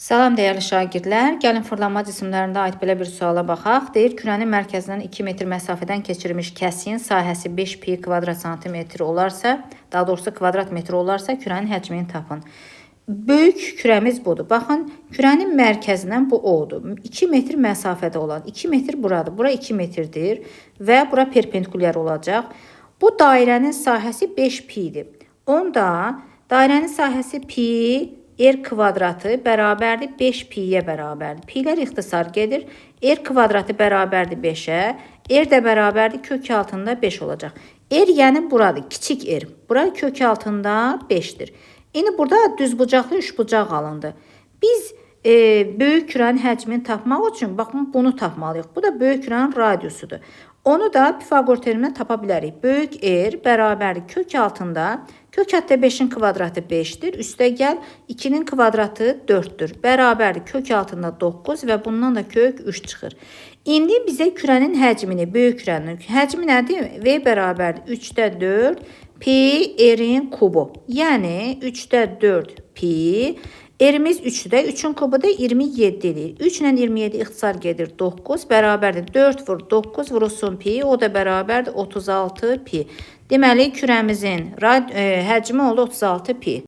Salam dəyərli şagirdlər, gəlin fırlanma cisimlərində aid belə bir suala baxaq. Deyir, kürənin mərkəzindən 2 metr məsafədən keçirilmiş kəsiyin sahəsi 5 pi kvadrat santimetr olarsa, daha doğrusu kvadrat metr olarsa, kürənin həcmini tapın. Böyük kürəmiz budur. Baxın, kürənin mərkəzindən bu O'dur. 2 metr məsafədə olan, 2 metr buradır. Bura 2 metrdir və bura perpendikulyar olacaq. Bu dairənin sahəsi 5 pi'dir. Onda dairənin sahəsi pi r kvadratı bərabərdir 5 pi'yə bərabərdir. Pi'lər ixtisar gedir. R kvadratı bərabərdir 5-ə. R də bərabərdir kök altında 5 olacaq. R yəni buradır, kiçik r. Bura kök altında 5-dir. İndi burada düzbucaqlı üçbucaq alındı. Biz böyük kürənin həcmini tapmaq üçün baxın bunu tapmalıyıq. Bu da böyük kürənin radiusudur. Onu da Pifaqor termindən tapa bilərik. Böyük R bərabərdir kök altında kök altda 5-in kvadratı 5-dir. Üstə gəl 2-nin kvadratı 4-dür. Bərabərdir kök altında 9 və bundan da kök 3 çıxır. İndi bizə kürənin həcmini, böyük kürənin həcmi nədir? V bərabərdir 3-də 4 pi r-in kubu. Yəni 3-də 4 pi R-imiz 3-də, 3-ün kubu da 27 eləyir. 3 ilə 27 ixtisar gedir 9 bərabərdir 4 vur 9 vurulsun pi, o da bərabərdir 36 pi. Deməli kürəmizin həcmi oldu 36 pi.